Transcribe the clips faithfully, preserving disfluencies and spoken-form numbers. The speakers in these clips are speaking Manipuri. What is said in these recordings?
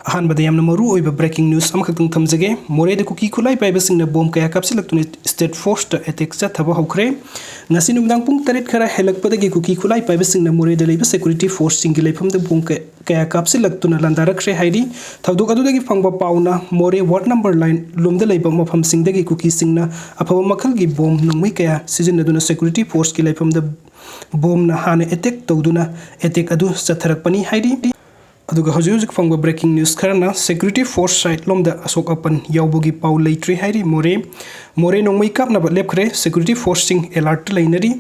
ꯑꯍꯥꯟꯕꯗ ꯌꯥꯝꯅ ꯃꯔꯨ ꯑꯣꯏꯕ breaking news ꯑꯃꯈꯛꯇꯪ ꯊꯝꯖꯒꯦ꯫ ꯃꯣꯔꯦꯗ ꯀꯨꯀꯤ ꯈꯨꯠꯂꯥꯏ ꯄꯥꯏꯕꯁꯤꯡꯅ ꯕꯣꯝ ꯀꯌꯥ ꯀꯥꯞꯁꯤꯜꯂꯛꯇꯨꯅ state forceꯇ attack ꯆꯠꯊꯕ ꯍꯧꯈ꯭ꯔꯦ꯫ ꯉꯁꯤ ꯅꯨꯃꯤꯗꯥꯡ ꯄꯨꯡ ꯇꯔꯦꯠ ꯈꯔ ꯍꯦꯜꯂꯛꯄꯗꯒꯤ ꯀꯨꯀꯤ ꯈꯨꯠꯂꯥꯏ ꯄꯥꯏꯕꯁꯤꯡꯅ ꯃꯣꯔꯦꯗ ꯂꯩꯕ security forceꯁꯤꯡꯒꯤ ꯂꯩꯐꯝꯗ ꯕꯣꯝ ꯀ-, ꯀꯌꯥ ꯀꯥꯞꯁꯤꯜꯂꯛꯇꯨꯅ ꯂꯥꯟꯗꯥꯔꯛꯈ꯭ꯔꯦ ꯍꯥꯏꯔꯤ꯫ ꯊꯧꯗꯣꯛ ꯑꯗꯨꯗꯒꯤ ꯐꯪꯕ ꯄꯥꯎꯅ ꯃꯣꯔꯦ ward number line ꯂꯣꯝꯗ ꯂꯩꯕ ꯃꯐꯝꯁꯤꯡꯗꯒꯤ ꯀꯨꯀꯤꯁꯤꯡꯅ ꯑꯐꯕ ꯃꯈꯜꯒꯤ ꯕꯣꯝ ꯅꯣꯡꯃꯩ ꯀꯌꯥ ꯁꯤꯖꯤꯟꯅꯗꯨꯅ security forceꯀꯤ ꯂꯩꯐꯝꯗ ꯕꯣꯝꯅ ꯍꯥꯟꯅ attack ꯇꯧꯗꯨꯅ attack ꯑꯗꯨ ꯆꯠꯊꯔꯛꯄꯅꯤ ꯍꯥꯏꯔꯤ꯫ ꯑꯗꯨꯒ ꯍꯧꯖꯤꯛ ꯍꯧꯖꯤꯛ ꯐꯪꯕ breaking news ꯈꯔꯅ security force side ꯂꯣꯝꯗ ꯑꯁꯣꯛ ꯑꯄꯟ ꯌꯥꯎꯕꯒꯤ ꯄꯥꯎ ꯂꯩꯇ꯭ꯔꯤ ꯍꯥꯏꯔꯤ꯫ ꯃꯣꯔꯦ, ꯃꯣꯔꯦ ꯅꯣꯡꯃꯩ ꯀꯥꯞꯅꯕ ꯂꯦꯞꯈ꯭ꯔꯦ, security forceꯁꯤꯡ alertꯇ ꯂꯩꯅꯔꯤ꯫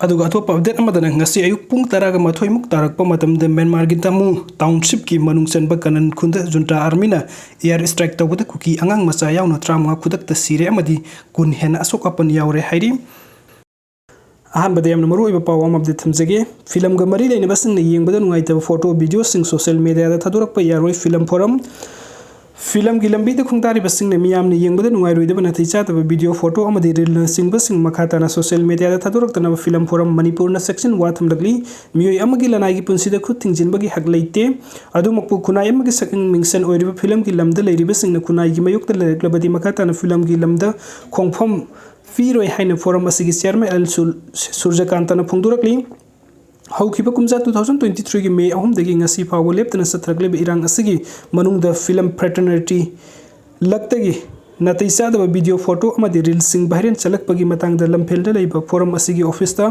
ꯑꯗꯨꯒ ꯑꯇꯣꯞꯄ update ꯑꯃꯗꯅ ꯉꯁꯤ ꯑꯌꯨꯛ ꯄꯨꯡ ꯇꯔꯥꯒ ꯃꯥꯊꯣꯏꯃꯨꯛ ꯇꯥꯔꯛꯄ ꯃꯇꯝꯗ ꯃ꯭ꯌꯥꯟꯃꯥꯔꯒꯤ ꯇꯥꯃꯨ townshipꯀꯤ ꯃꯅꯨꯡ ꯆꯟꯕ ꯀꯅꯟ ꯈꯨꯟꯗ junta armyꯅ air strike ꯇꯧꯕꯗ ꯀꯨꯀꯤ ꯑꯉꯥꯡ ꯃꯆꯥ ꯌꯥꯎꯅ ꯇꯔꯥꯃꯉꯥ ꯈꯨꯗꯛꯇ ꯁꯤꯔꯦ ꯑꯃꯗꯤ ꯀꯨꯟ ꯍꯦꯟꯅ ꯑꯁꯣꯛ ꯑꯄꯟ ꯌꯥꯎꯔꯦ ꯍꯥꯏꯔꯤ꯫ ꯑꯍꯥꯟꯕꯗ ꯌꯥꯝꯅ ꯃꯔꯨ ꯑꯣꯏꯕ ꯄꯥꯎ ꯑꯃ update ꯊꯝꯖꯒꯦ꯫ ꯐꯤꯂꯝꯒ ꯃꯔꯤ ꯂꯩꯅꯕꯁꯤꯡꯅ ꯌꯦꯡꯕꯗ ꯅꯨꯡꯉꯥꯏꯇꯕ photo, videoꯁꯤꯡ social mediaꯗ ꯊꯥꯗꯣꯔꯛꯄ ꯌꯥꯔꯣꯏ꯫ ꯐꯤꯂꯝ ꯐꯣꯔꯝ, ꯐꯤꯂꯝꯒꯤ ꯂꯝꯕꯤꯗ ꯈꯣꯡꯗꯥꯔꯤꯕꯁꯤꯡꯅ ꯃꯤꯌꯥꯝꯅ ꯌꯦꯡꯕꯗ ꯅꯨꯡꯉꯥꯏꯔꯣꯏꯗꯕ ꯅꯥꯇꯩ ꯆꯥꯗꯕ video, photo ꯑꯃꯗꯤ reelꯅꯆꯤꯡꯕꯁꯤꯡ ꯃꯈꯥ ꯇꯥꯅ social mediaꯗ ꯊꯥꯗꯣꯔꯛꯇꯅꯕ ꯐꯤꯂꯝ ꯐꯣꯔꯝ ꯃꯅꯤꯄꯨꯔꯅ section one ꯊꯝꯂꯛꯂꯤ꯫ ꯃꯤꯑꯣꯏ ꯑꯃꯒꯤ ꯂꯅꯥꯏꯒꯤ ꯄꯨꯟꯁꯤꯗ ꯈꯨꯠ ꯊꯤꯡꯖꯤꯟꯕꯒꯤ ꯍꯛ ꯂꯩꯇꯦ꯫ ꯑꯗꯨꯃꯛꯄꯨ ꯈꯨꯟꯅꯥꯏ ꯑꯃꯒꯤ ꯁꯛꯅꯤꯡ ꯃꯤꯡꯁꯟ ꯑꯣꯏꯔꯤꯕ ꯐꯤꯂꯝꯒꯤ ꯂꯝꯗ ꯂꯩꯔꯤꯕꯁꯤꯡꯅ ꯈꯨꯟꯅꯥꯏꯒꯤ ꯃꯥꯌꯣꯛꯇ ꯂꯩꯔꯛꯂꯕꯗꯤ ꯃꯈꯥ ꯇꯥꯅ ꯐꯤꯂꯝꯒꯤ ꯂꯝꯗ ꯈꯣꯡꯐꯝ ꯄꯤꯔꯣꯏ ꯍꯥꯏꯅ ꯐꯣꯔꯝ ꯑꯁꯤꯒꯤ chairman ꯑꯦꯜ ꯁꯨꯔ-, ꯁꯨꯔꯖꯀꯥꯟꯇꯅ ꯐꯣꯡꯗꯣꯔꯛꯂꯤ꯫ ꯍꯧꯈꯤꯕ ꯀꯨꯝꯖꯥ two thousand twenty threeꯒꯤ May ꯑꯍꯨꯝꯗꯒꯤ ꯉꯁꯤ ꯐꯥꯎꯕ ꯂꯦꯞꯇꯅ ꯆꯠꯊꯔꯛꯂꯤꯕ ꯏꯔꯥꯡ ꯑꯁꯤꯒꯤ ꯃꯅꯨꯡꯗ ꯐꯤꯂꯝ fraternity ꯂꯛꯇꯒꯤ ꯅꯥꯇꯩ ꯆꯥꯗꯕ video, photo ꯑꯃꯗꯤ reelꯁꯤꯡ viral ꯆꯠꯂꯛꯄꯒꯤ ꯃꯇꯥꯡꯗ ꯂꯝꯐꯦꯜꯗ ꯂꯩꯕ ꯐꯣꯔꯝ ꯑꯁꯤꯒꯤ officeꯇ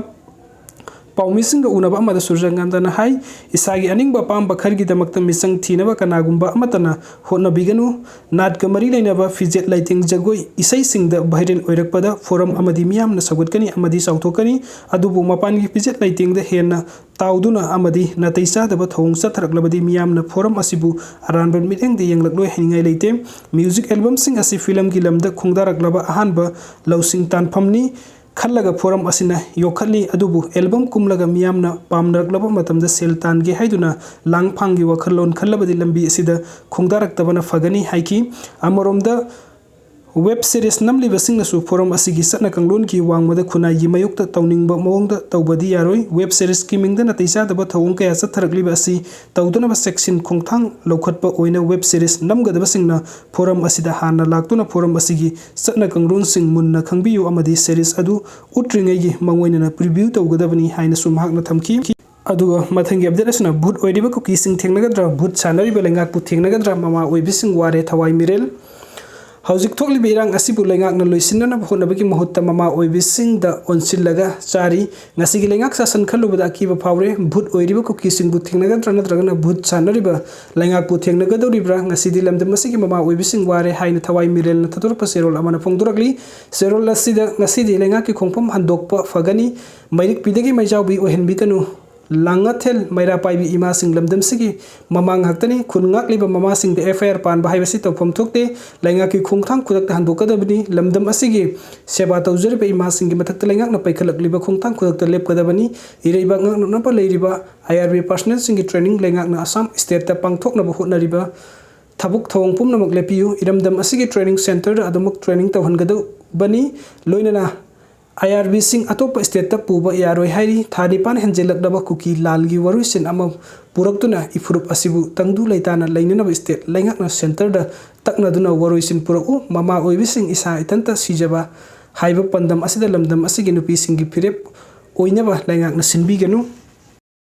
ꯄꯥꯎꯃꯤꯁꯤꯡꯒ ꯎꯅꯕ ꯑꯃꯗ ꯁꯨꯔꯖꯀꯥꯟꯇꯅ ꯍꯥꯏ, ꯏꯁꯥꯒꯤ ꯑꯅꯤꯡꯕ ꯑꯄꯥꯝꯕ ꯈꯔꯒꯤꯗꯃꯛꯇ ꯃꯤꯆꯪ ꯊꯤꯅꯕ ꯀꯅꯥꯒꯨꯝꯕ ꯑꯃꯠꯇꯅ ꯍꯣꯠꯅꯕꯤꯒꯅꯨ꯫ ꯅꯥꯠꯀ ꯃꯔꯤ ꯂꯩꯅꯕ ꯐꯤꯖꯦꯠ ꯂꯩꯇꯦꯡ, ꯖꯒꯣꯏ, ꯏꯁꯩꯁꯤꯡꯗ viral ꯑꯣꯏꯔꯛꯄꯗ ꯐꯣꯔꯝ ꯑꯃꯗꯤ ꯃꯤꯌꯥꯝꯅ ꯁꯧꯒꯠꯀꯅꯤ ꯑꯃꯗꯤ ꯆꯥꯎꯊꯣꯛꯀꯅꯤ꯫ ꯑꯗꯨꯕꯨ ꯃꯄꯥꯟꯒꯤ ꯐꯤꯖꯦꯠ ꯂꯩꯇꯦꯡꯗ ꯍꯦꯟꯅ ꯇꯥꯎꯗꯨꯅ ꯑꯃꯗꯤ ꯅꯥꯇꯩ ꯆꯥꯗꯕ ꯊꯧꯑꯣꯡ ꯆꯠꯊꯔꯛꯂꯕꯗꯤ ꯃꯤꯌꯥꯝꯅ ꯐꯣꯔꯝ ꯑꯁꯤꯕꯨ ꯑꯔꯥꯟꯕ ꯃꯤꯠꯌꯦꯡꯗ ꯌꯦꯡꯂꯛꯂꯣꯏ ꯍꯥꯏꯅꯤꯡꯉꯥꯏ ꯂꯩꯇꯦ꯫ Music albumꯁꯤꯡ ꯑꯁꯤ ꯐꯤꯂꯝꯒꯤ ꯂꯝꯗ ꯈꯣꯡꯗꯥꯔꯛꯂꯕ ꯑꯍꯥꯟꯕ ꯂꯧꯁꯤꯡ ꯇꯥꯟꯐꯝꯅꯤ ꯈꯜꯂꯒ ꯐꯣꯔꯝ ꯑꯁꯤꯅ ꯌꯣꯛꯈꯠꯂꯤ꯫ ꯑꯗꯨꯕꯨ album ꯀꯨꯝꯂꯒ ꯃꯤꯌꯥꯝꯅ ꯄꯥꯝꯅꯔꯛꯂꯕ ꯃꯇꯝꯗ ꯁꯦꯜ ꯇꯥꯟꯒꯦ ꯍꯥꯏꯗꯨꯅ ꯂꯥꯡ ꯐꯥꯡꯒꯤ ꯋꯥꯈꯜꯂꯣꯟ ꯈꯜꯂꯕꯗꯤ ꯂꯝꯕꯤ ꯑꯁꯤꯗ ꯈꯣꯡꯗꯥꯔꯛꯇꯕꯅ ꯐꯒꯅꯤ ꯍꯥꯏꯈꯤ꯫ ꯑꯃꯔꯣꯝꯗ Web series ꯅꯝꯂꯤꯕꯁꯤꯡꯅꯁꯨ ꯐꯣꯔꯝ ꯑꯁꯤꯒꯤ ꯆꯠꯅ ꯀꯥꯡꯂꯣꯟꯒꯤ ꯋꯥꯡꯃꯗ ꯈꯨꯟꯅꯥꯏꯒꯤ ꯃꯥꯌꯣꯛꯇ ꯇꯧꯅꯤꯡꯕ ꯃꯑꯣꯡꯗ ꯇꯧꯕꯗꯤ ꯌꯥꯔꯣꯏ꯫ Web seriesꯀꯤ ꯃꯤꯡꯗ ꯅꯥꯇꯩ ꯆꯥꯗꯕ ꯊꯧꯑꯣꯡ ꯀꯌꯥ ꯆꯠꯊꯔꯛꯂꯤꯕ ꯑꯁꯤ ꯇꯧꯗꯅꯕ ꯆꯦꯛꯁꯤꯟ ꯈꯣꯡꯊꯥꯡ ꯂꯧꯈꯠꯄ ꯑꯣꯏꯅ web series ꯅꯝꯒꯗꯕꯁꯤꯡꯅ ꯐꯣꯔꯝ ꯑꯁꯤꯗ ꯍꯥꯟꯅ ꯂꯥꯛꯇꯨꯅ ꯐꯣꯔꯝ ꯑꯁꯤꯒꯤ ꯆꯠꯅ ꯀꯥꯡꯂꯣꯟꯁꯤꯡ ꯃꯨꯟꯅ ꯈꯪꯕꯤꯌꯨ ꯑꯃꯗꯤ series ꯑꯗꯨ ꯎꯠꯇ꯭ꯔꯤꯉꯩꯒꯤ ꯃꯥꯡꯑꯣꯏꯅꯅ preview ꯇꯧꯒꯗꯕꯅꯤ ꯍꯥꯏꯅꯁꯨ ꯃꯍꯥꯛꯅ ꯊꯝꯈꯤ꯫ ꯑꯗꯨꯒ ꯃꯊꯪꯒꯤ update ꯑꯁꯤꯅ ꯚꯨꯠ ꯑꯣꯏꯔꯤꯕ ꯀꯨꯀꯤꯁꯤꯡ ꯊꯦꯡꯅꯒꯗ꯭ꯔꯥ, ꯚꯨꯠ ꯁꯥꯟꯅꯔꯤꯕ ꯂꯩꯉꯥꯛꯄꯨ ꯊꯦꯡꯅꯒꯗ꯭ꯔꯥ, ꯃꯃꯥ ꯑꯣꯏꯕꯤꯁꯤꯡ ꯋꯥꯔꯦ ꯊꯋꯥꯏ ꯃꯤꯔꯦꯜ꯫ ꯍꯧꯖꯤꯛ ꯊꯣꯛꯂꯤꯕ ꯏꯔꯥꯡ ꯑꯁꯤꯕꯨ ꯂꯩꯉꯥꯛꯅ ꯂꯣꯏꯁꯤꯟꯅꯅꯕ ꯍꯣꯠꯅꯕꯒꯤ ꯃꯍꯨꯠꯇ ꯃꯃꯥ ꯑꯣꯏꯕꯤꯁꯤꯡꯗ ꯑꯣꯟꯁꯤꯜꯂꯒ ꯆꯥꯔꯤ꯫ ꯉꯁꯤꯒꯤ ꯂꯩꯉꯥꯛ ꯁꯥꯁꯟ ꯈꯜꯂꯨꯕꯗ ꯑꯀꯤꯕ ꯐꯥꯎꯔꯦ꯫ ꯚꯨꯠ ꯑꯣꯏꯔꯤꯕ ꯀꯨꯀꯤꯁꯤꯡꯕꯨ ꯊꯦꯡꯅꯒꯗ꯭ꯔꯥ ꯅꯠꯇ꯭ꯔꯒꯅ ꯚꯨꯠ ꯁꯥꯟꯅꯔꯤꯕ ꯂꯩꯉꯥꯛꯄꯨ ꯊꯦꯡꯅꯒꯗꯧꯔꯤꯕ꯭ꯔꯥ? ꯉꯁꯤꯗꯤ ꯂꯝꯗꯝ ꯑꯁꯤꯒꯤ ꯃꯃꯥ ꯑꯣꯏꯕꯤꯁꯤꯡ ꯋꯥꯔꯦ ꯍꯥꯏꯅ ꯊꯋꯥꯏ ꯃꯤꯔꯦꯜꯅ ꯊꯥꯗꯣꯔꯛꯄ ꯆꯦꯔꯣꯜ ꯑꯃꯅ ꯐꯣꯡꯗꯣꯔꯛꯂꯤ꯫ ꯆꯦꯔꯣꯜ ꯑꯁꯤꯗ ꯉꯁꯤꯗꯤ ꯂꯩꯉꯥꯛꯀꯤ ꯈꯣꯡꯐꯝ ꯍꯟꯗꯣꯛꯄ ꯐꯒꯅꯤ, ꯃꯩꯔꯤꯛꯄꯤꯗꯒꯤ ꯃꯩꯖꯥꯎꯕꯤ ꯑꯣꯏꯍꯟꯕꯤꯒꯅꯨ꯫ ꯂꯥꯡꯉꯊꯦꯜ ꯃꯩꯔꯥ ꯄꯥꯏꯕꯤ ꯏꯃꯥꯁꯤꯡ ꯂꯝꯗꯝꯁꯤꯒꯤ ꯃꯃꯥ ꯉꯥꯛꯇꯅꯤ꯫ ꯈꯨꯟ ꯉꯥꯛꯂꯤꯕ ꯃꯃꯥꯁꯤꯡꯗ F I R ꯄꯥꯟꯕ ꯍꯥꯏꯕꯁꯤ ꯇꯧꯐꯝ ꯊꯣꯛꯇꯦ꯫ ꯂꯩꯉꯥꯛꯀꯤ ꯈꯣꯡꯊꯥꯡ ꯈꯨꯗꯛꯇ ꯍꯟꯗꯣꯛꯀꯗꯕꯅꯤ꯫ ꯂꯝꯗꯝ ꯑꯁꯤꯒꯤ ꯁꯦꯕꯥ ꯇꯧꯖꯔꯤꯕ ꯏꯃꯥꯁꯤꯡꯒꯤ ꯃꯊꯛꯇ ꯂꯩꯉꯥꯛꯅ ꯄꯥꯏꯈꯠꯂꯛꯂꯤꯕ ꯈꯣꯡꯊꯥꯡ ꯈꯨꯗꯛꯇ ꯂꯦꯞꯀꯗꯕꯅꯤ꯫ ꯏꯔꯩꯕꯥꯛ ꯉꯥꯛꯅꯅꯕ ꯂꯩꯔꯤꯕ I R B personnelꯁꯤꯡꯒꯤ training ꯂꯩꯉꯥꯛꯅ ꯑꯁꯥꯝ stateꯇ ꯄꯥꯡꯊꯣꯛꯅꯕ ꯍꯣꯠꯅꯔꯤꯕ ꯊꯕꯛ ꯊꯧꯑꯣꯡ ꯄꯨꯝꯅꯃꯛ ꯂꯦꯞꯄꯤꯌꯨ꯫ ꯏꯔꯝꯗꯝ ꯑꯁꯤꯒꯤ training centreꯗ ꯑꯗꯨꯃꯛ training ꯇꯧꯍꯟꯒꯗꯕꯅꯤ꯫ ꯂꯣꯏꯅꯅ I R Bꯁꯤꯡ ꯑꯇꯣꯞꯄ stateꯇ ꯄꯨꯕ ꯌꯥꯔꯣꯏ ꯍꯥꯏꯔꯤ꯫ ꯊꯥ ꯅꯤꯄꯥꯟ ꯍꯦꯟꯖꯤꯜꯂꯛꯂꯕ ꯀꯨꯀꯤ ꯂꯥꯜꯒꯤ ꯋꯥꯔꯣꯏꯁꯤꯟ ꯑꯃ ꯄꯨꯔꯛꯇꯨꯅ ꯏꯐꯨꯔꯨꯞ ꯑꯁꯤꯕꯨ ꯇꯪꯗꯨ ꯂꯩꯇꯥꯅ ꯂꯩꯅꯅꯕ state ꯂꯩꯉꯥꯛꯅ centreꯗ ꯇꯛꯅꯗꯨꯅ ꯋꯥꯔꯣꯏꯁꯤꯟ ꯄꯨꯔꯛꯎ꯫ ꯃꯃꯥ ꯑꯣꯏꯕꯤꯁꯤꯡ, ꯏꯁꯥ ꯏꯊꯟꯇ ꯁꯤꯖꯕ ꯍꯥꯏꯕ ꯄꯥꯟꯗꯝ ꯑꯁꯤꯗ ꯂꯝꯗꯝ ꯑꯁꯤꯒꯤ ꯅꯨꯄꯤꯁꯤꯡꯒꯤ ꯐꯤꯔꯦꯞ ꯑꯣꯏꯅꯕ ꯂꯩꯉꯥꯛꯅ ꯁꯤꯟꯕꯤꯒꯅꯨ꯫